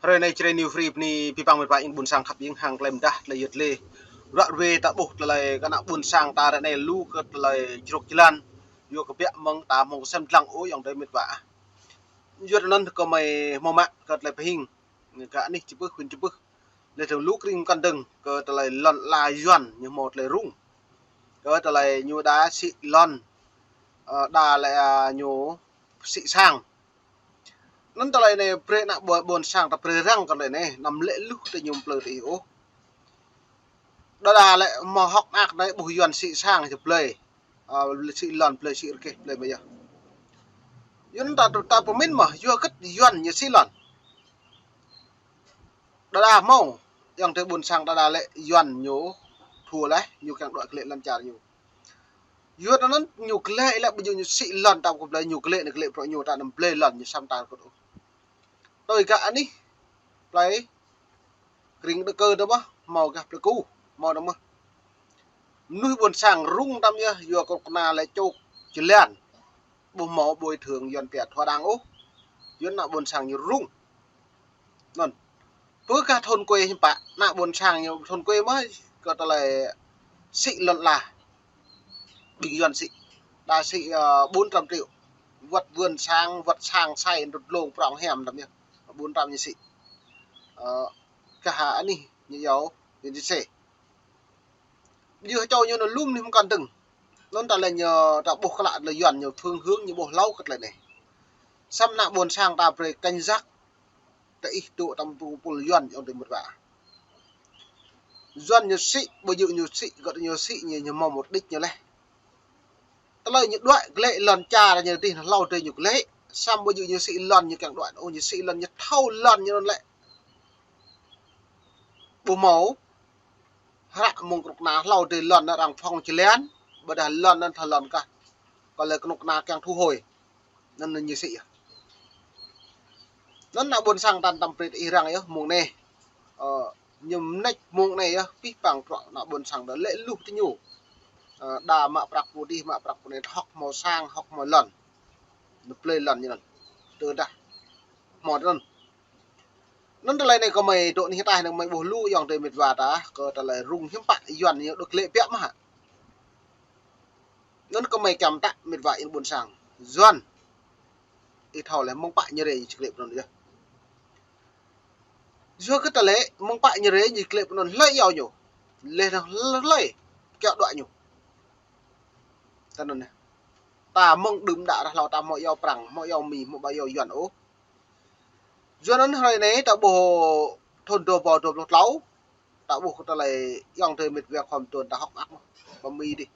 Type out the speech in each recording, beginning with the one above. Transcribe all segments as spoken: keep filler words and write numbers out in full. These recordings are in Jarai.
Hrơi anai Jrai New Free bơni abih bang met wa ƀing ƀôn sang khăp ƀing hăng tơlơi mơdah tơlơi yơh tơlơi. Ruă ruê ta ƀuh tơlơi kơ ană ƀôn sang ta ră anai lu kơ tơlơi čruk jơlan. Yua kơ biă mơ̆ng ta hmâo kơsem lăng ôh ayŏng adơi met wa. Yua anŭn kơmơi hmâo mă kơ tơlơi pơhing. Gah anih Čư̆ Pưh, huyện Čư̆ Pưh. Lĕ tơ̆ng lu krĭng kăn dơ̆ng kơ tơlơi lŏn ala Yuan ñu hmâo tơlơi rŭng. Kơ tơlơi ñu đa sĭ lŏn, ơ, đa lĕ, a, ñu sĭ sang. Anŭn tơlơi anai brơi ană ƀôn, ƀôn sang ta brơi răng kơ tơlơi anai, anăm lĕ luh tơ ñu plư tơ ih ôh. Đa đa lĕ hmâo hŏk mơak anai ƀuh Yuan sĭ sang čơ plơi. Ơ, sĭ lŏn plơi, sĭ rơkeh plơi mơ̆ yơh. Yuan ta, ta pơmĭn mơ̆, yua hơget Yuan ñu sĭ lŏn. Đa đa hmâo, ayŏng adơi ƀôn sang đa đa lĕ Yuan ñu thua laih, ñu kiăng đuaĭ glaĭ lŏn čar ñu. Yua anŭn ñu glaĭ lĕ ƀu djơ̆ ñu sĭ lŏn ta kơ plơi ñu glaĭ, ñu glaĭ bruă ñu ta anăm blơi lŏn ñu săm ta kơ ôh. Tui gah anih plơi krĭng Đa Kơ tơ mơ̆, hmâo gah plơi Ku, hmâo tơ mơ̆. Mơnuih ƀôn sang rŭng tăm yơh, yua kơ kơna lĕ čruk jơlan. Ƀu hmâo bồi thường Yuan pia thua đang ôh. Yuan ană ƀôn sang ñu rŭng. Anŭn. Pơ gah thôn quê hiư̆m pă, ană ƀôn sang ñu thôn quê mơ̆, kơ tơlơi sĭ lŏn ala. Ƀing Yuan sĭ. Đa sĭ, ơ, bốn trăm triệu. Wăt vườn sang, wăt sang sai, rŭt lông prong hiam tăm yơh. Bốn trăm ñu sĭ. Ơ, gah anih ñu yua, ñu sĭ. Ƀu djơ̆ čô ñu anŭn lŏm anai hmâo kăn dơ̆ng. Anŭn ta lĕ ñu ta ƀuh klă lĕ Yuan ñu phương hướng ñu ƀuh hlâo kơ tơlơi anai. Săm ană ƀôn sang ta brơi cảnh giác. Tơ ih tŭ tăm pul pul Yuan ayŏng adơi met wa. Yuan ñu sĭ, ƀu djơ̆ ñu sĭ, gơ̆t ñu sĭ ñu, ñu hmâo mục đích ñu laih. Tơlơi ñu đuaĭ glaĭ lŏn čar ñu dih hlâo adơi ñu glaĭ. Săm ƀu djơ̆ ñu sĭ lŏn ñu kiăng đuaĭ, ôh ñu sĭ lŏn ñu thâo lŏn ñu anŭn lĕ. Ƀu hmâo. Hră mơ̆ng kơnuk kơna hlâo adơi lŏn anŭn arăng phong jơlan, ƀôdah lŏn anŭn thâo lŏn kah. Kơ lĕ kơnuk kơna kiăng thu hồi. Anŭn ñu sĭ yơh. Anŭn ană ƀôn sang ta tăm brơi tơ ih răng yơh mơ̆ng anai. Ơ, ñu mơneč mơ̆ng anai yơh, abih bang bruă ană ƀôn sang ta lĕ luh tơ ñu. Ơ, đa mă prăk pô dih, mă prăk pô anai, hŏk hmâo sang, hŏk hmâo lŏn. Ñu blơi lŏn ñu anŭn. Tơdah hmâo anŭn. Anŭn tơlơi anai kơmơi dŏ anih ataih anŭn kơmơi ƀuh lu ayŏng adơi met wa ta, kơ tơlơi rŭng hiư̆m pă Yuan ñu đuaĭ glaĭ biă mơ̆ hă. Anŭn kơmơi kiăng pơtă met wa ƀing ƀôn sang. Yuan. Ih thâo lĕ mơ̆ng pă ñu rai ñu či glaĭ pơ anŭn yơh. Yua kơ tơlơi mơ̆ng pă ñu rai ñu či glaĭ pơ anŭn hlơi iâu ñu. Lĕ anŭn hlơi kiăng đuaĭ ñu. Tơ anŭn yơh. Ta mơ̆ng đưm đă ră hlâo ta hmâo iâu Prăng, hmâo iâu Mi, hmâo ba iâu Yuan ôh. Yua anŭn hrơi anai ta ƀuh thun dua rơbâo dua pluh klâo, ta ƀuh kơ tơlơi ayŏng adơi met wa khŏm tuan ta hŏk mơak mơ̆, ba Mi dih.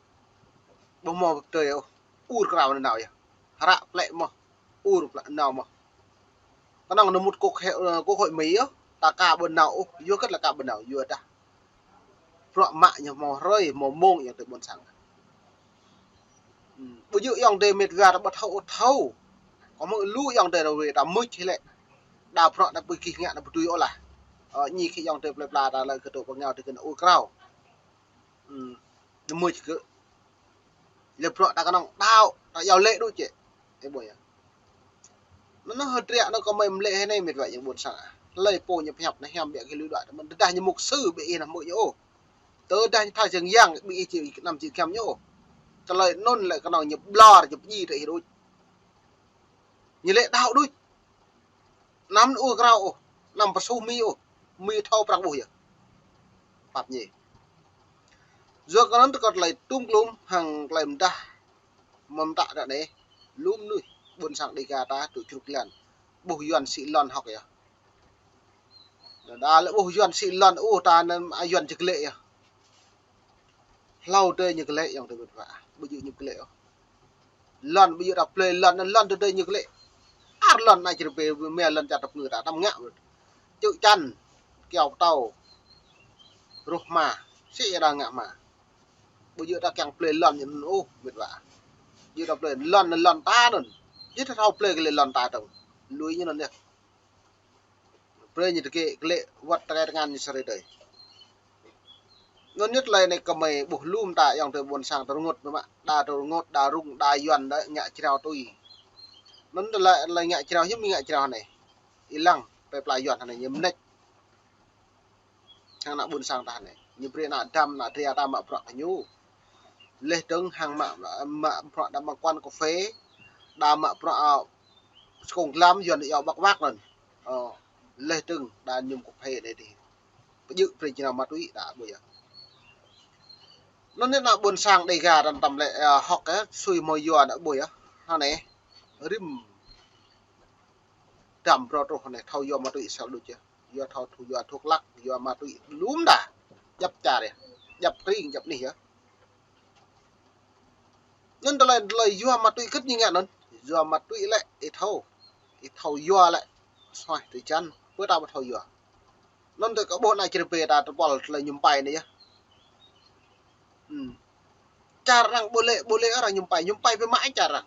Ƀu hmâo pơdơi ôh, ur krao nanao yơh. Hră plĕ mơ̆, ur plĕ nao mơ̆. Kơnơ̆ng anŭn mŭt kŭk hĕ, ơ, kŭk hội Mi yơh, ta ka ƀu nao ôh, yua hơget lĕ ka ƀu nao, yua dah. Bruă mă ñu hmâo hrơi, hmâo mông ayŏng adơi ƀôn sang. Hm, ƀu djơ̆ ayŏng adơi met wa ta ƀu thâo ôh thâo. Kơ mơ̆ng lu ayŏng adơi ta wê ta mưč hĭ lĕ. Đa bruă ta ƀu gih ngă ta ƀu tui ôh lah. Ơ, ñu kơ ayŏng adơi plơi pla ta lĕ kơ tŏ pơngao tơ kơ anŭn ur krao. Hm, ta mưč kơ. Lĕ bruă ta kơnơ̆ng đaŏ, ta iâu lĕ đôč čĕ. Ơ ƀuh yơh. Anŭn hơdră anŭn kơmơi mlĕ hĭ anai met wa ƀing ƀôn sang. Hlơi pô ñu pơhiăp anŭn hiam biă kơ lui đuaĭ, tơdah ñu mục sư ƀu ih anăm hmư̆ ñu ôh. Tơdah ñu tha jơ̆ng yang ƀu ih či anăm či giăm ñu ôh. Tơlơi anŭn lĕ kơnơ̆ng ñu ƀlŏr, ñu pơdjai tơ ih đôč. Ñu lĕ đaŏ đôč. Anăm ur krao ôh, anăm pơsuh Mi ôh, Mi thâo Prăng ƀuh yơh. Pap ñu. Yua kơ anŭn tơkŏt tơlơi tum klum hăng tơlơi mơdah mơ̆ng ta ră anai, lu mơnuih ƀôn sang Đêga ta tŭ čruk jơlan. Ƀuh Yuan sĭ lŏn hŏk yơh. Đa lĕ ƀuh Yuan sĭ lŏn ôh ta anăm a Yuan či glaĭ yơh. Hlâo adơi ñu glaĭ ayŏng adơi met wa. Ƀu djơ̆ ñu glaĭ ôh. Lŏn ƀu djơ̆ ta blơi lŏn, lŏn tơdơi ñu glaĭ. Ar lŏn anai čơrơbê mơ̆ lŏn čar tơpơngư ta tăm ngă. Čư̆ čan, kiao pơtâo. Ruh hma. Sĭ đa ngă hma. Ƀu djơ̆ ta kiăng blơi lŏn ñu anŭn ôh met wa. Djơ̆ ta blơi lŏn, lŏn ta anŭn. Djơ̆ ta thâo blơi kơ lĕ lŏn ta tơ̆ng. Lui ñu anŭn yơh. Brơi ñu tơgĕ glaĭ wăt tơkai tơngan ñu sa hrơi adơi. Anŭn ñu tơlơi anai kơmơi ƀuh lu mơta ayŏng adơi ƀôn sang ta rơngot mơ̆ mă, đa ta rơngot, đa rŭng, đa Yuan đa ngă jrao tui. Anŭn tơlơi, tơlơi ngă jrao hiư̆m ngă jrao anai. Ih lăng. Pơ pla Yuan hăng anai ñu mơneč. Hăng ană ƀôn sang ta anai. Ñu brơi ană dăm, ană dra ta mă bruă kơ ñu. Leh dơ̆ng hăng mă, mă bruă đa mă quán cà phê, đa mă bruă, ơ, skông glam Yuan yua ƀăk ƀăk anŭn. Ơ, leh dơ̆ng đa mơñum cà phê anai dih. Pơjơ̆ brơi jơnao ma túy đa ƀu yơh. Anŭn anai ană ƀôn sang Đêga đa tăm lĕ, ơ, hơ̆k, ơ, sui mơ̆ yua đa ƀu yơh. Hăng anai, rĭm dăm brô truh anai thâo yua ma túy sel đôč yơh. Yua thâo thu, yua thuốc lắc, yua ma túy lum đa. Djăp čar yơh. Djăp kring, djăp anih yơh. Anŭn tơlơi, tơlơi yua ma túy kơ̆t ñu ngă anŭn. Yua ma túy lĕ, ih thâo. Ih thâo yua lĕ. Suaih tơčan. Pơ ta ƀu thâo yua. Anŭn tơ kơ ƀuh ană čơrơbê ta tơpul tơlơi mơñum pai anai yơh. Hmm. Čar arăng ƀu lĕ, ƀu lĕ arăng mơñum pai, mơñum pai pơ mă čar arăng.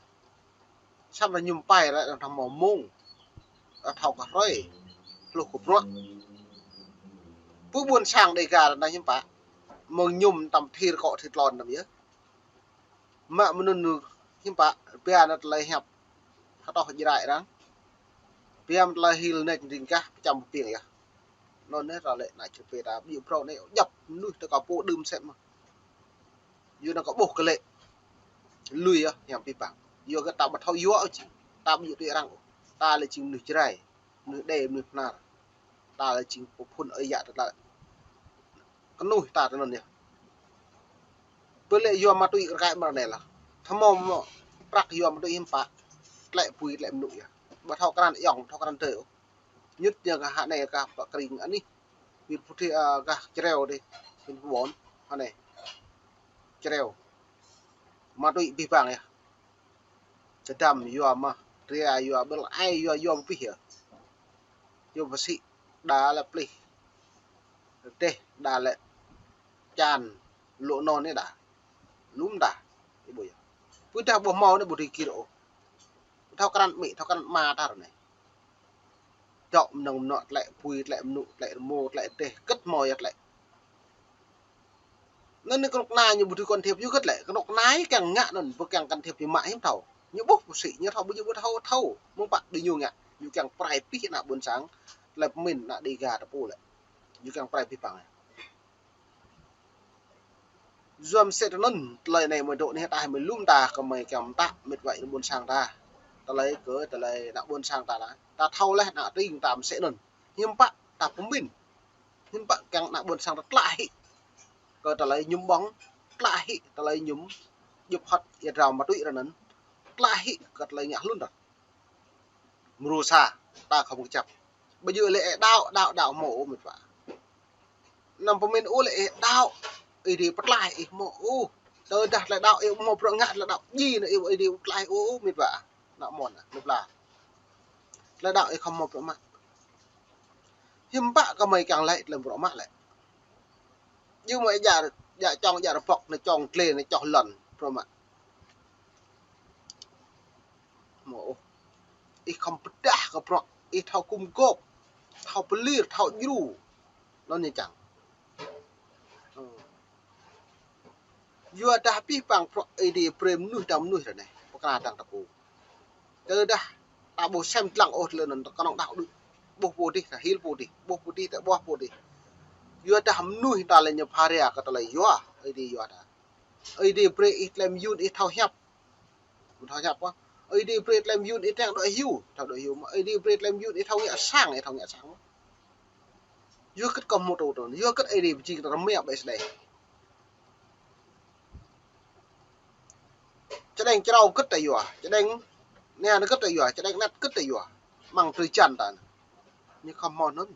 Samơ̆ arăng mơñum pai arăng thâo hmâo mông. Arăng thâo kơ hrơi. Hluh kơ bruă. Pơ ƀôn sang Đêga arăng hiư̆m pă. Mơ̆ng mơñum tăm thir kŏ thir tlôn tăm yơh. Mă mơnŭn ñu hiư̆m pă, biă anŭn tơlơi hiăp. Hơtŏh Jrai arăng. Biă mơ̆n tơlơi hil anai ring kah, pơčăm pơpiêng yơh. Anŭn anai ră lĕ ană čơrơbê ta ƀiă brô anai djăp mơnuih tơ kơ pô đưm sem mơ̆n. Yua anŭn kơ ƀuh kơ lĕ. Lui yơh, hiam pih păng. Yua kơ ta ƀu thâo yua ôh či. Ta ƀu yua tui arăng ôh. Ta lĕ jing mơnuih Jrai. Mơnuih Êđê, mơnuih Bahnar. Ta lĕ jing pơphun ơi yă ta lĕ. Kơnuih ta tơ anŭn yơh. Pơ lĕ yua ma túy kơ rơkai mơ̆ anai lah. Thâo hmâo mơ̆ prăk yua ma túy hiư̆m pă. Tlĕ apui, tlĕ mơnŭ yơh. Ƀu thâo krăn ayŏng, ƀu thâo krăn adơi ôh. Ñŭt ñu kơ hă anai kơ pơ kring anih. Huyện Phú Thi, ơ, kơ Čreo dih. Huyện Phú Bôn. Hă anai. Čreo. Ma túy pih păng yơh. Čơdăm yua mơ̆, dra yua, ƀơ̆l ai yua, yua pih yơh. Yua pơsĭ, đa lĕ plih. Rơdêh, đa lĕ čan, lŏ anŭn anai đa. Lum đa. Ih ƀuh yơh. Pơdah ƀu hmâo anai ƀu dưi kir ôh. Thâo krăn amĭ, thâo krăn ama ta ră anai. Dŏ mơnơ̆ng mơnŏ tlĕ apui, tlĕ mơnŭ, tlĕ rơmô, tlĕ rơdêh, kơ̆t hmâo yơh tlĕ. Anŭn anai kơnuk kơna ñu ƀu dưi can thiệp yua kơ̆t lĕ. Kơnuk kơna kiăng ngă anŭn, ƀu kiăng can thiệp ñu mă hiư̆m thâo. Ñu ƀuh pơsĭ, ñu thâo ƀu ñu ƀu thâo, thâo. Mơ̆ng pă ƀing ñu ngă, ñu kiăng pơrai pih ană ƀôn sang, tơlơi pơmĭn ană Đêga ta pô lĕ. Ñu kiăng pơrai pih păng. Yua mơsĕ tơ anŭn, tơlơi anai mơi dŏ anih ta, mơi lum ta, kơ mơi kiăng mơtă, mĕt wa ană ƀôn sang ta. Tơlơi kơ, tơlơi ană ƀôn sang ta lah. Ta thâo leh ană tring ta mơsĕ anŭn. Hiư̆m pă ta pơmĭn. Hiư̆m pă kiăng ană ƀôn sang ta tơlă hĭ. Kơ tơlơi mơñum ƀơ̆ng, tơlă hĭ, tơlơi mơñum djŭp hŏt ia drao ma túy ră anŭn. Tơlă hĭ, kơ tơlơi ngă hlŭn ta. Mrô sa, ta khŏm kơjăp. Ƀu djơ̆ lĕ ih đaŏ, đaŏ, đaŏ hmâo ôh mĕt wa. Anăm pơmĭn ôh lĕ ih đaŏ, ih dih pơtlaih ih hmâo ôh. Tơdah tơlơi đaŏ ih hmâo bruă ngă tơlơi đaŏ djai anŭn ih, ih dih pơtlaih ôh mĕt wa. Ană mơ̆n, ană pla. Tơlơi đaŏ ih khŏm hmâo bruă mă. Hiư̆m pă kơ mơi kiăng lĕ tơlơi bruă mă lĕ. Yua mơi djă, djă čong, djă rơbŏk, anai čong tlê, anai čoh lŏn, bruă mă. Hmâo ôh. Ih khŏm pơdah kơ bruă, ih thâo gum gôp, thâo pơlir, thâo djru. Anŭn ñu čang. Ơ. Yua dah pih păng bruă Ơi Adai brơi mơnuih dang mơnuih ră anai, pơkra dang tơpŭ. Tơdah ta ƀu sem lăng ôh tơlơi anŭn, ta kơnơ̆ng đaŏ đôč. Ƀuh pô dih, ta hil pô dih. Ƀuh pô dih, ta ƀuh pô dih. Yua dah mơnuih ta lĕ ñu pha ria kơ tơlơi yua, Ơi Adai yua ta. Ơi Adai brơi ih tơlơi mơyun ih thâo hiăp. Mơ̆ thâo hiăp ôh. Ơi Adai brơi tơlơi mơyun ih tơ̆ng dŏ hyu, thâo dŏ hyu. Ơi Adai brơi tơlơi mơyun ih thâo ngă sang, ih thâo ngă sang. Yua hơget kơ hmâo tơlơi anŭn. Yua hơget Ơi Adai pơjing ta rơmia ƀơi sơđeh. Čơđeng črâo hơget ta yua. Čơđeng anai hơget ta yua. Čơđeng anŭn hơget ta yua. Mơ̆ng drơi jan ta. Ñu khŏm hmâo anŭn.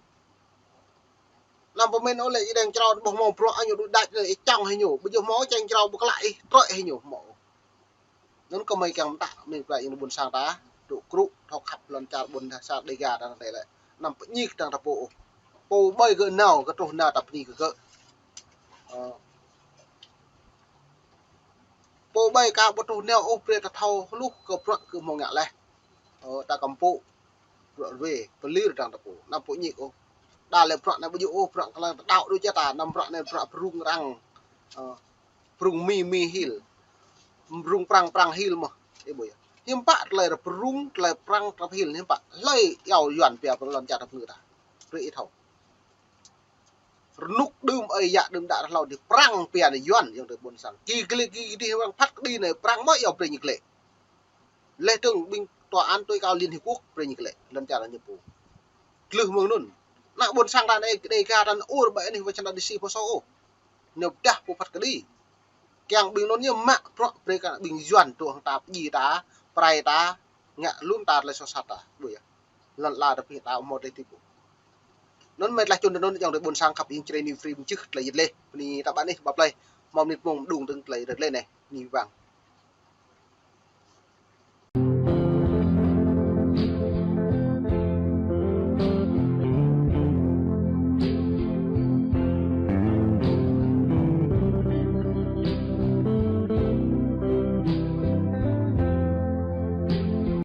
Anăm pơmĭn ôh lĕ čơđeng črâo ƀu hmâo bruă ñu đuaĭ đač lĕ ih čang hĭ ñu. Ƀu djơ̆ hmâo čơđeng črâo ƀu klă ih trơi hĭ ñu hmâo. Anŭn kơ mơi kiăng mơtă, mơi pla ih ană ƀôn sang ta, dŏ krŭ, thâo khăp lŏn čar ƀôn sang Đêga ta anai lĕ. Anăm pơñih dang ta pô ôh. Pô ƀai gơ̆ nao, gơ̆ truh nao ta pơñih gơ̆ gơ̆. Ơ. Pô ƀai ka ƀu truh nao ôh, brơi ta thâo hluh kơ bruă gơ̆ hmâo ngă leh. Ơ, ta kăm pô. Bruă rơwe, pơlir dang ta pô. Anăm pơñih ôh. Đa lĕ bruă anai ƀu djơ̆ ôh, bruă kơ lăng ta đaŏ đôč yơh ta, anăm bruă anai bruă pơrŭng arăng. Ơ. Pơrŭng Mi, Mi hil. Pơrŭng Prăng, Prăng hil mơ̆n. Ih ƀuh yơh. Hiư̆m pă tơlơi rơprung, tơlơi prăng, tơlơi pơhil hiư̆m pă. Hlơi iâu Yuan pia pơlon čar tơpơngư ta. Brơi ih thâo. Rơnŭk đưm ơi yă đưm đă hlâo dih prăng pia anai Yuan ayŏng adơi ƀôn sang. Ki glĕ ki dih wang phat kơđi anai prăng mơ̆ iâu brơi ñu glĕ. Leh dơ̆ng ƀing tòa án tối cao Liên Hiệp Quốc brơi ñu glĕ. Lŏn čar ñu pô. Tlưh mơ̆ng anŭn. Ană ƀôn sang ta anai kơđi ka ta anŭn ur ƀai anih wă čan ta dih si pô sô ôh. Ñu pơdah pô phat kơđi. Kiăng ƀing anŭn ñu mă bruă brơi kơ ƀing Yuan truh hăng ta pơdjai ta, pơrai ta, ngă lŏn ta tơlơi soh sat ta. Ƀu yơh. Lŏn ala ta pơhing ta hmâo tơlơi tip ƀu. Anŭn mơ̆ tơlơi čun anŭn ayŏng adơi ƀôn sang khăp ing črei ni free mơčih tơlơi yit leh. Bơni ta ƀă anih ƀă plơi. Hmâo mơnit mông mơđung dơ̆ng tơlơi rơt leh anai. Ni wang.